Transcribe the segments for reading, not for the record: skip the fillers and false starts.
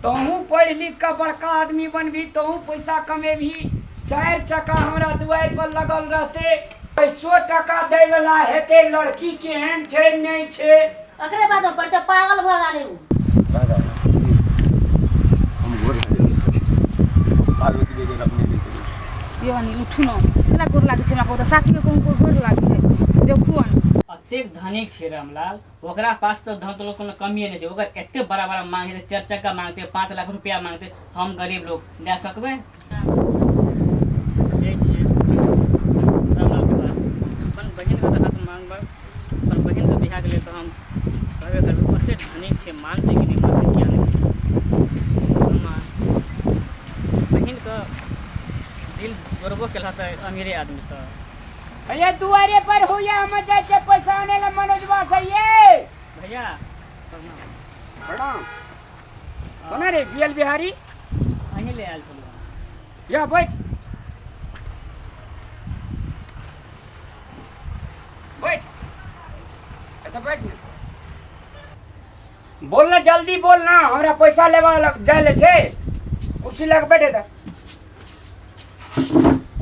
तोहूँ पढ़ि लिख कऽ बड़का आदमी बनबही, तोहूँ पैसा कमेबही। चारि चक्का हमरा दुआरि पर लगल रहतै, पैसो टका दै वाला हेतै। लड़की केहन छै नहि छै, ओकरे बात पर छै, पागल भऽ गेलै उ। दादा प्लीज, हम गोर लागै छी, पार्वती बेगर अपने नहि सकै। यो अनि उठू न, केना गोर लागै छै हमरा? कहू तऽ, साथीके कोन कोन गोर लागै है? देखू अनि। अतेक धनिक छै रामलाल, ओकरा पास तऽ धन दौलत कोनो कमिए नहि छै। ओकर एते बड़ा बड़ा मांग हेतै, चारि चक्का मांगतै, 5 लाख रुपया मांगतै, हम गरीब लोग दए सकबै? जाइ छियै रामलालके पास, अपन बहिनके तऽ हाथ मांगबै। अपन बहिनके बियाहके लेल तऽ हम कहबे करबै। ओते धनिक छै, मानतै कि नहि मानतै, किया नहि। हम बहिनके दिल जोड़बो केलक तऽ अमीरे आदमीसँ। भैया, दुआरे पर होइया, हम जाइ छियै पैसा आनै लए मनोजवा से। ये भैया, प्रणाम। प्रणाम। कोना रे बियल बिहारी? अहीं ले आयल छलहुँ। या, बैठ बैठ, एतऽ बैठ ने। बोल ना, जल्दी बोल ना, हमरा पैसा लेवा लग जाय ले छै। कुर्सी लग बैठे तऽ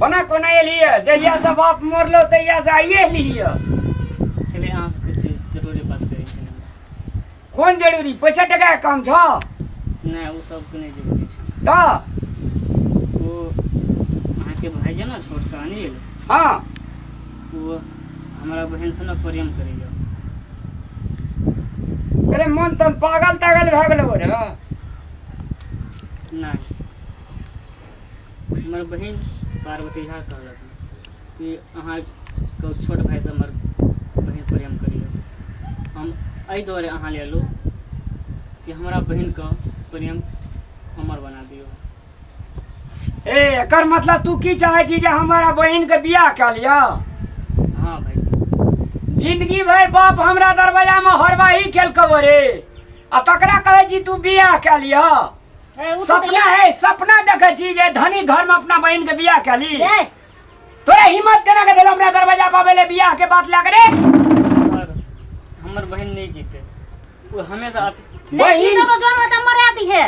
कोना कोना एलियै? जहिया से बाप मरलो तहिया से आइए एलियै। छलै, अहाँसँ किछु जरूरी बात करै छलै। कोन जरूरी? पैसा टका के काम छौ? नहि, ओ सबके नहि जरूरी छै। तऽ? ओ अहाँके भाई जे ने छोटका अनिल, ओ हमरा बहिनसँ ने प्रेम करैए। अरे, मन तन पागल तागल भए गेलो रे? नहि, हमर बहिन पार्वती झा कहलक कि अहाँके छोट भाइसँ हमर बहिन प्रेम करैए। हम एहि दुआरे अहाँ ले एलहुँ कि हमरा बहिनके प्रेम हमर बना दियौ। ए, एकर मतलब तू की चाहे छी, जे हमारा बहिन के बियाह कऽ लिअ? हाँ भाईजी। जिंदगी भरि बाप हमरा दरवाजा में हरवाही केलकौ रे, आ तकरा कहै छी तू बियाह कऽ लिअ? ए, उठू तऽ। सपना है, सपना देखै छी जे धनी घर में अपना बहिन के बियाह कऽ ली? ए। तोरा हिम्मत केना के भेल हमरा दरवाजा पाबै ले बियाह के बात लए के रे? सर, हमर बहिन नहि जीते, ओ हमेशा नहीं। बहिन- जीतो तो जोन होता मरा दी है।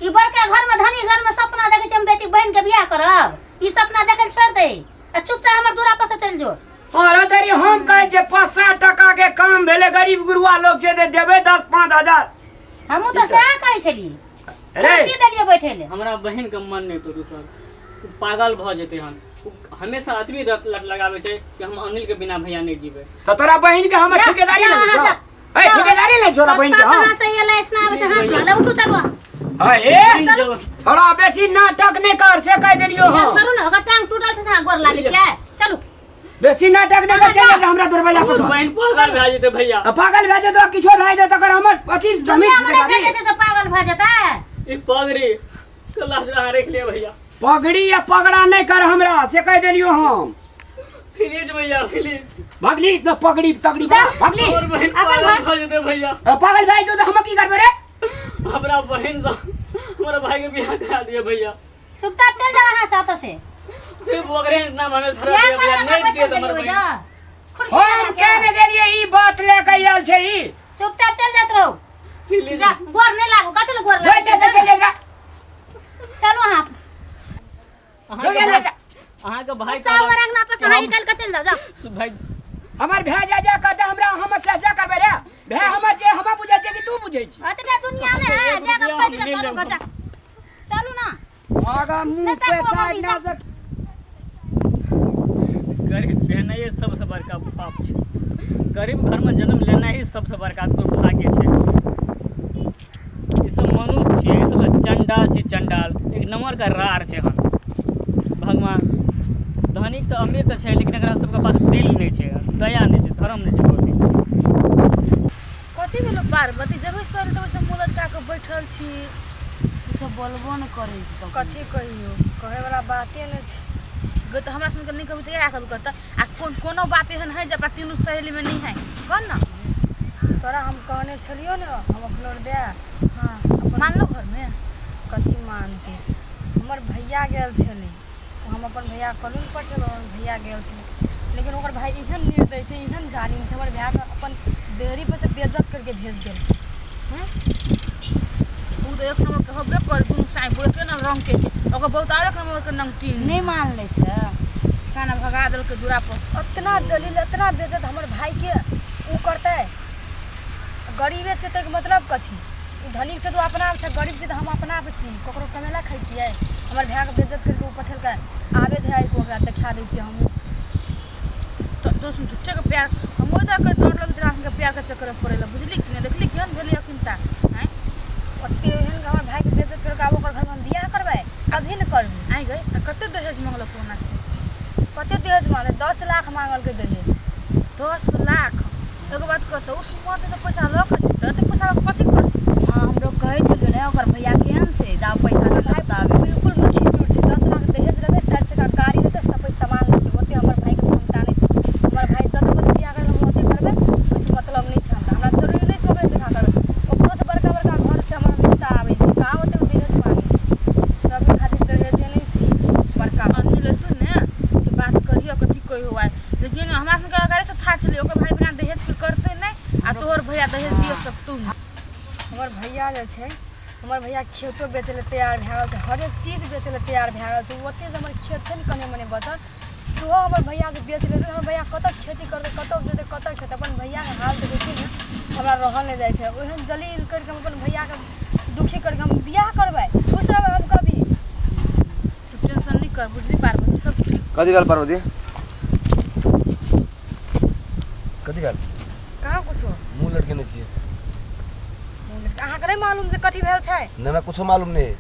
ई बड़का घर में, धनी घर में सपना देखे छै हम बेटी बहन के बियाह करब, ई सपना देखल छोड़ दे आ चुपचाप हमर दूरा पर से चल जो। और तेरी हम कहै जे 5-7 टका के काम भेलै, गरीब गुरुआ लोग छै, जे देबै 10-5 हजार। हमहूँ तऽ सएह कहै छली। रे। कुर्सी देलियै बैठे ले। हमरा बहिनके मन नहि तोड़ू सर, ओ पागल भऽ जेतै हन। ओ हमेशा एतबी रट लट लगाबै छै कि हम अनिलके बिना भैया नहि जीबै। तऽ तोरा बहिन के हम जा, ठेकेदारी जा, लेने अहाँ छौ? जा। ए, ठेकेदारी ले तोरा बहिन के हम? कहाँ से एलै ऐसना आबै छै हाथ में? ले, उठू, चलू। ए, थोड़ा बेसी नाटक नहि कर, से कहि देलियौ। या, हम छोड़ू ने, ओकर टांग टूटल छै से अहाँ गोर लागै छै? चलू। बेसी नाटक नहि कर, चल जा हमरा दरवाजा पर से। बहिन पागल भए जेतै भैया। आ पागल भए जेतौ, किछो भए जेतौ, तकर हमर अथी जमीन दुनिया में नहि ठेकेदारी भेटै छै से पागल भऽ जेतै? ई पगड़ी के लाज अहाँ राखि लिअ भैया। पगड़ी या पगड़ा नहि कर हमरा, से कहि देलियौ हम। प्लीज भैया, प्लीज। भगली न पगड़ी तगड़ी। जा। भगली। हमर बहिन अपन पागल घर- भऽ जेतै भैया। आ पागल भए जेतौ तऽ हम की करबै रे? हमरा बहिन सँ हमरा भाई के बियाह करा दिअ भैया। चुपचाप चल जाओ अहाँ से ओतऽ से। सिर्फ ओकरे नाम हमें धरा बियाह दिअ भैया। कर नहि जियत बैठल हमर गेलियै बहिन। जा कुर्सी हम लगा के। केने गेलियै? ई बात लए के आयल छै ई। चुपचाप चल जात रहू। प्लीज। जा, गोर नहि लागू। कथी लए गोर जा लागू? जा, चल जा। चलू अहाँ। अहाँके जा, जा, भाई, अहाँके भाई चुपचाप हमर अंगना पर से अहाँ निकल के चलि जाओ, जाओ। भाई। हमर भए जा जा कहते हमरा, हम से से करबै रे? भए हमर छै, हम बुझै छै कि तू बुझै छी? अतने दुनिया में है एगो जाके रुपया खोज के हम करू नहि गो, जा। चलू ना। आगा मुंह नहीं पे ताकू चाट अभी। ना जा। गरीब भेनाइए सबसँ बड़का पाप छै। गरीब घरमे जन्म लेनाइ ही सबसँ बड़का दुर्भाग्य छै। ई सब मनुष्य छियै, ई सब चंडाल छै, चंडाल, एक नम्बरके रार छै हन। भगवान, धनिक तऽ अमीर तऽ छै, लेकिन एकरा सबके पास दिल नहि छै, दया नहि छै, धर्म नहि छै कोइ। कथी भेलो पार्वती? जबै से तबै से मुँह लटका कऽ बैठल छी, किछो बोलबो नहि करै छी तऽ। कथी कहियो, कहै वाला बाते नहि छै। गै, तऽ हमरा सुनके नहि कहबी तऽ इएह कहबी कहतऽ। आ कोन कोनो बात एहन है जे अपना तीनू सहेलीमे नहि है? कह ने। तोरा हम कहने छलियौ ने, हम अपनो दे। हाँ, मानलो घरमे? कथी मानते, हमर भैया गेल छलै। हम अपन भैया कहलहुँ ने पठेबै, हमर भैया गेल छलै, लेकिन ओकर भाय एहन निर्दय छै, एहन जालिम छै, हमर भायके अपन देहरी पर से बेइज्जत करके भेज देलकै। हँ, ओ तऽ एक नंबर के होबे कर दुनू साइब एके न रंग के छै। ओकर बहुत आर एक नंबर के नंगटीन नहि मानले छै खाना भगा देलकै दूरा पर। इतना जलील इतना बेइज्जत हमर भाईके ओ करतै। गरीबे छै ताहिके मतलब कथी? ओ धनिक छै तऽ ओ अपना छै, गरीब छै तऽ हम अपना आप छी, ककरो कमेला खाइ छियै? हमर भायके बेइज्जत करिके ओ पठेलकै, आबे धे आबिके ओकरा देखा दै छियै हमहूँ। तो दोस्त झूठे के प्यार हम ओहि तरह के डर लगैत रहै अखन के प्यार के चक्कर में पड़े ला, बुझली कि नहीं? देखली केहन भेलै अखिनता आँय? ओते एहन हमर भायके बेइज्जत करिके आब ओकर घरमे हम बियाह करबै? कभी नहि करबै। आँय गई, आ कते दहेज मंगलक ओना से? कते दहेज मांगलै? 10 लाख मांगलकै दहेज। 10 लाख? एगो बात कहतौ, उस मरतै तऽ पैसा लऽ के जेतै, तऽ पैसा लऽ के कथी करतै? हाँ, हमरो कहै छलियै ने ओकर भैया केहन छै, जाउ पैसा लऽ भाय के आबै। बिल्कुल मक्खी चूर छै। 10 लाख दहेज लेतै, 4 चक्का गाड़ी लेतै, सब सामान लेतै। ओते हमर भायके क्षमता नहि छै। हमर भाय जते बड़ बियाह करबै हम ओते करबै, ओहिसँ मतलब नहि छै हमरा। हमरा जरूरी नहि छै ओकरे जकाँ करबै। ओकरोसँ बड़का बड़का घरसँ हमर रिश्ता आबै छै, कहाँ ओते दहेज मांगै छै? सब खातिर दहेजे नहि छै बड़का। अनिल एतौ ने कि बात करियो, कथी कहियो आइ, लेकिन हमरा सबके अगाड़े से था छलै ओकर भाई बिना दहेज के करतै नहि, आ तोहर भैया दहेज दिअ सकतौ नहि। हमर भैया जे छै, हमर भैया खेतो बेचै लए तैयार भए गेल छै, हरेक चीज बेचै लए तैयार भए गेल छै। ओते जे हमर खेत छै ने कने मने बचल, सेहो हमर भैया जे बेच लेतै, हमर भैया कतऽ खेती करतै, कतऽ जेतै, कतऽ खेतै? अपन भैयाके हाल देखै छी ने, हमरा रहल नहि जाइ छै। ओहन जलील करिके हम अपन भैयाके दुखी करिके हम बियाह करबै? खुश रहबै हम कभी? तू टेंशन नहि कर, बुझली पार्वती, सब ठीक। कथी भेल पार्वती? कथी भेल? कहाँ कुछो। मुँह लटकेने छियै। अहाँके नहि मालूम जे कथी भेल छै? नहि, हमरा कुछो मालूम नहि है।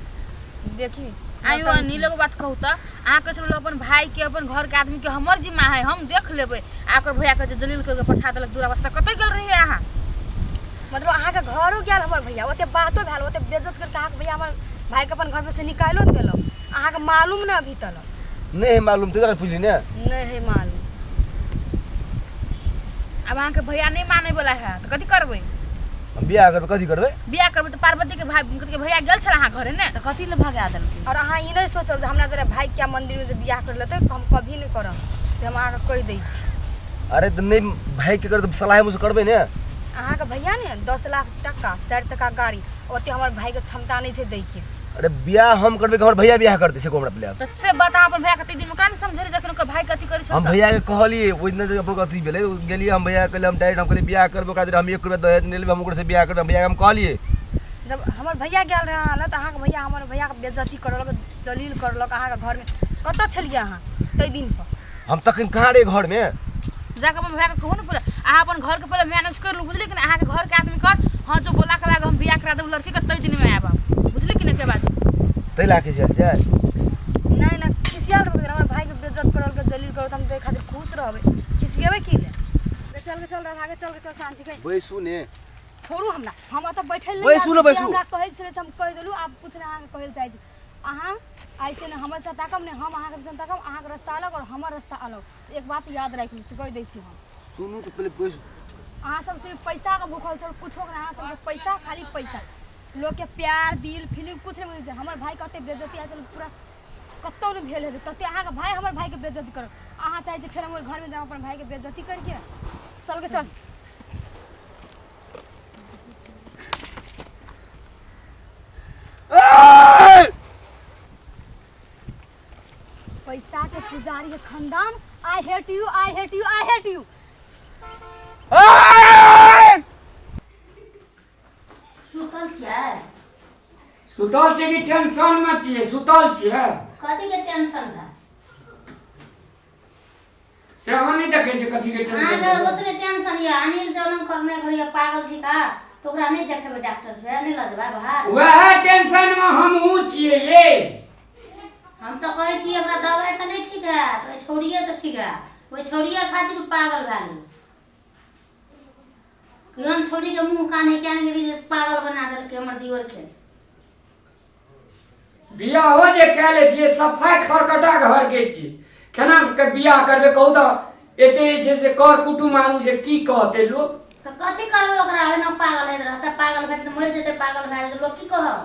देखी आयो अनिल, एगो बात कहू तऽ, अहाँ कहै छलहुँ अपन भाई के अपन घर के आदमी के हमर जिम्मा है, हम देख लेबै, आ ओकर भैया के जे जलील करके पठा देलक दूरा वास्ता, कतऽ गेल रहियै अहाँ? मतलब अहाँके घरो गेल हमर भैया, ओते बातो भेल, ओते बेइज्जत करके अहाँके भैया हमर भाईके अपन घरमे से निकालियो देलक। अहाँके मालूम ने अभी तक? नहि है मालूम, तै दुआरे पुछली ने। नहि है मालूम। आब अहाँके भैया नहि मानै वाला है तऽ कथी करबै? हम बियाह करबै, कथी करबै? बियाह करबै तऽ पार्वती के भाई के भैया गेल छल अहाँ घरे ने? तऽ कथी लए भगा देलकै? और अहाँ ई नहि सोचब जे हमरा जरा भाई क्या मंदिरमे जे बियाह कर लेतै, हम कभी नहि करब, से हम अहाँके कहि दै छी। अरे तऽ नहि भाई के कर तऽ सलाह मुझसे करबै ने। अहाँके भैया ने 10 लाख टका, 4 चक्का गाड़ी, ओते हमर भाईके क्षमता नहि छै दैके। अरे बियाह हम करबै कि हमर भैया बियाह करतै, से कहू हमरा पहिले। तऽ से बात अहाँ अपन भैया के दिन में काहे नहि समझेली जखन ओकर भाई कथी करै छल? हम भैया के कहलियै ओहि दिन जे अपन अथी भेलै, गेलियै हम भैया के कहलियै, हम डायरेक्ट हम कहलियै बियाह करबै ओकरा हम 1 रुपया दहेज नहि लेबै, हम ओकरे से बियाह करबै। हम भैया के हम कहलियै। जब हमर भैया गेल रहै अहाँ लग तऽ अहाँके भैया हमर भैयाके बेइज्जती करलक, जलील करलक अहाँके घरमे। कतऽ छलियै अहाँ ताहि दिन पर? हम तखन कहाँ रहियै घरमे? जाके अपन भैया के कहू ने पहिले, अहाँ अपन घर के पहिले मैनेज कर लू, बुझली कि नहि? अहाँके घर के आदमी कर हाँ जो बोला के लाग हम बियाह करा देब लड़की के तै दिन में आयब, बुझली कि नहि? के बात तै लाके जायल छै? नहि नहि, खिसियाल रहबै? हमर भाईके बेइज्जत करलक, जलील करलक, हम ताहि खातिर खुश रहबै? खिसियेबै की ले? चल के चल, राधा के चल के चल, शांति के बैसू ने। छोड़ू हमरा, हम एतऽ बैठल नहि। बैसू ने, बैसू। हमरा कहै छलै से हम कहि देलहुँ, आब किछु नहि अहाँके कहै लए चाहै छी। अहाँ ऐसे ने हमर साथ ताकब ने हम अहाँके दिसन ताकब। अहाँके रास्ता अलग और हमर रास्ता अलग, एक बात याद राखि लू, से कहि दै छी हम। सुनू तऽ पहिले, बैसू। अहाँ सब सिर्फ पैसाके भूखल छी, कुछो के नहि। अहाँ सबके पैसा, खाली पैसा। लोकके प्यार दिल फीलिंग कुछ नहि बुझै छै। हमर भाईके ओते बेइज्जती आइ तक पूरा कतहु नहि भेल हेतै तते अहाँके भाई हमर भाईके बेइज्जती करत। अहाँ चाहै छी फेर हम ओहि घरमे जाउ अपन भाईके बेइज्जती करिके? चल के चल। पैसा के पुजारी के खानदान, I hate you, I hate you, I hate you. सुतल छियै? सुतल छियै कि टेंशन मे छियै? सुतल छियै। कथी के टेंशन भए? से अहाँ नहि देखै छियै कथी के टेंशन? अहाँके ओतने टेंशन यऽ। अनिल जनम करने घड़ी पागल छी का तऽ ओकरा नहि देखेबै डॉक्टर से? नहि लऽ जेबै बाहर? वएह टेंशन मे हमहूँ छियै ये। हम तऽ कहै छी ओकरा दवाइसँ नहि ठीक हैत, ओहि छौड़िएसँ ठीक हैत। ओहि छौड़िए खातिर ओ पागल भए गेल। केहन छौड़ीके मुँह कान है किया नहि गेली जे पागल बना देलकै हमर दियोरके। बियाहो जे कए लेतियै, सफाइ खरकटा घर के छी, केना के बियाह करबै कहू तऽ? एते जे छै से कर कुटुम आरू जे की कहतै लोक? तऽ कथी करबै ओकरा? ओहिना पागल होइत रहतै, पागल भए जेतै, मरि जेतै, पागल भए जेतै, लोक की कहत?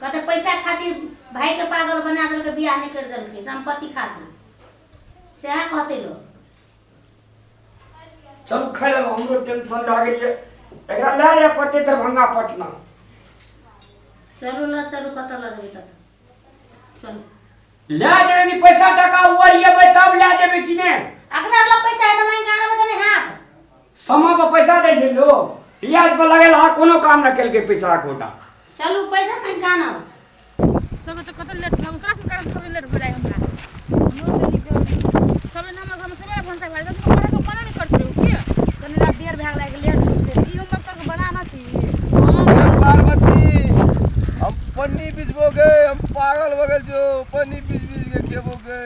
कहतै पैसा खातिर भाइके पागल बना देलकै, बियाह नहि करि देलकै सम्पत्ति खातिर, सएह कहतै लोक। चलू, खाइ लेलहुँ, हमरो टेंशन भए गेल। एकरा लए जाय पड़तै दरभंगा पटना। चलू ल चलू कतऽ लऽ जेबै तब चलू लए जेबै कि पैसा टाका ओरिएबै तब लए जेबै कि नहि अखने अगला पैसा है तऽ मांगि कऽ आनबै तऽ नहि हाथ समय पर पैसा दै छै लोग रियाज पर लगेल हा कोनो काम न केलकै पैसा एकोटा चलू पैसा मांगि कऽ आनब सब तो कत लेट भऽ तोरा सब कारण सब लेट भऽ जाइ हमरा सब हमर घरमे सबेरे भनसा भऽ जाइ तऽ पढ़े के मना नहि करते रहू के कनी ला देर भए गेलै लेट से उठते ई होमवर्क करके बनाना चाहिए पार्वती हम पन्नी बिछबो गे हम पागल हो गेल जो पन्नी बिछ बिछ के खेबो गे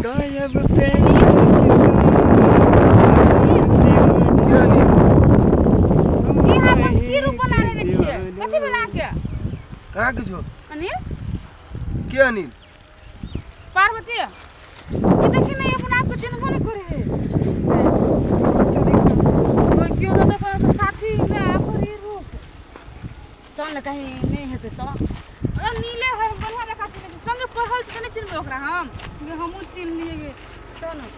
गायब प्रेम ई हम की रूप बना लेने छियै कथी बना के कहाँ किछो अनिल के अनिल पार्वती ई देखी नहीं अपन आप के चिन्हबो नहीं करे है कोई क्यों न देखो तो साथी ने अपन ई रूप चल ने कहीं नहि हेतै तऽ ओ नीले है बढ़िया लगा चिन्है छै संगे पढ़ल छै तऽ नहि चिन्हबै ओकरा हम गे हमहूँ चिन्हलियै गे चल ने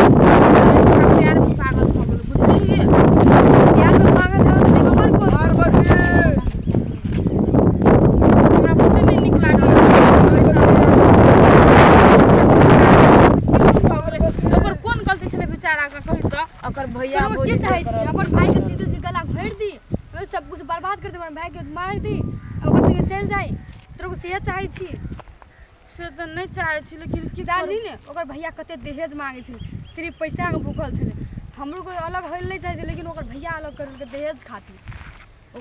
प्यार में पागल भऽ गेल बुझलियै प्यार में पागल है तऽ हमर कोन पार्वती हमरा बहुते नहि नीक लागल ओकर कोन गलती छलै बेचारा के कही तऽ ओकर भैया तोरा के चाहै छी अपन भाई के जीते जी गला घोरि दी ओहि सब कुछ बर्बाद कर दी अपन भाई के मारि दी आ ओकर संगे चलि जाइ तोरा से चाहै छी से तऽ नहि चाहै छी लेकिन की जानली ने ओकर भैया कते दहेज मांगै छलै सिर्फ पैसाके भूखल छलै हमरो कोइ अलग होइ लए नहि चाहै छै लेकिन ओकर भैया अलग कर देलकै दहेज खातिर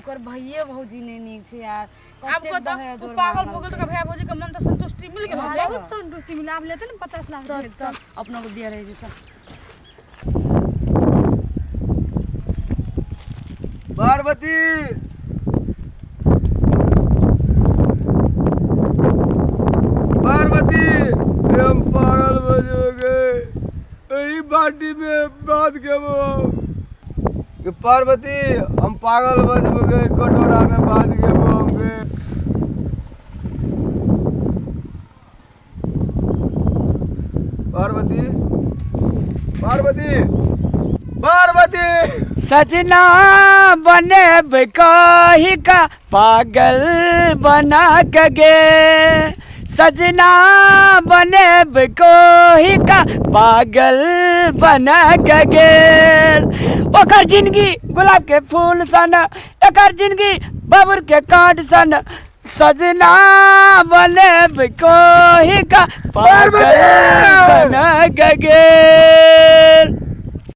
ओकर भैये भौजी नहि नीक छै यार आब कतेक कह तऽ दहेज ओ और पागल भऽ मांगलकै। गेल तऽ ओकर भैया भौजी के मन तऽ संतुष्टि मिल गेल होतै बहुत संतुष्टि मिले आब लेते ने 50 लाख चल दहेज चल अपना को बियाह रहै छै चल पार्वती पार्वती हम पागल हो गए यही बाटी में बात के वो पार्वती हम पागल बज गए कटोरा में बांध के वो हम गए पार्वती पार्वती पार्वती सजना बने कही का पागल बना के गे सजना बने कोही का पागल बना के गेल ओकर जिंदगी गुलाब के फूल सन एकर जिंदगी बबुर के कांट सन सजना बने कोही का पागल बना के गेल।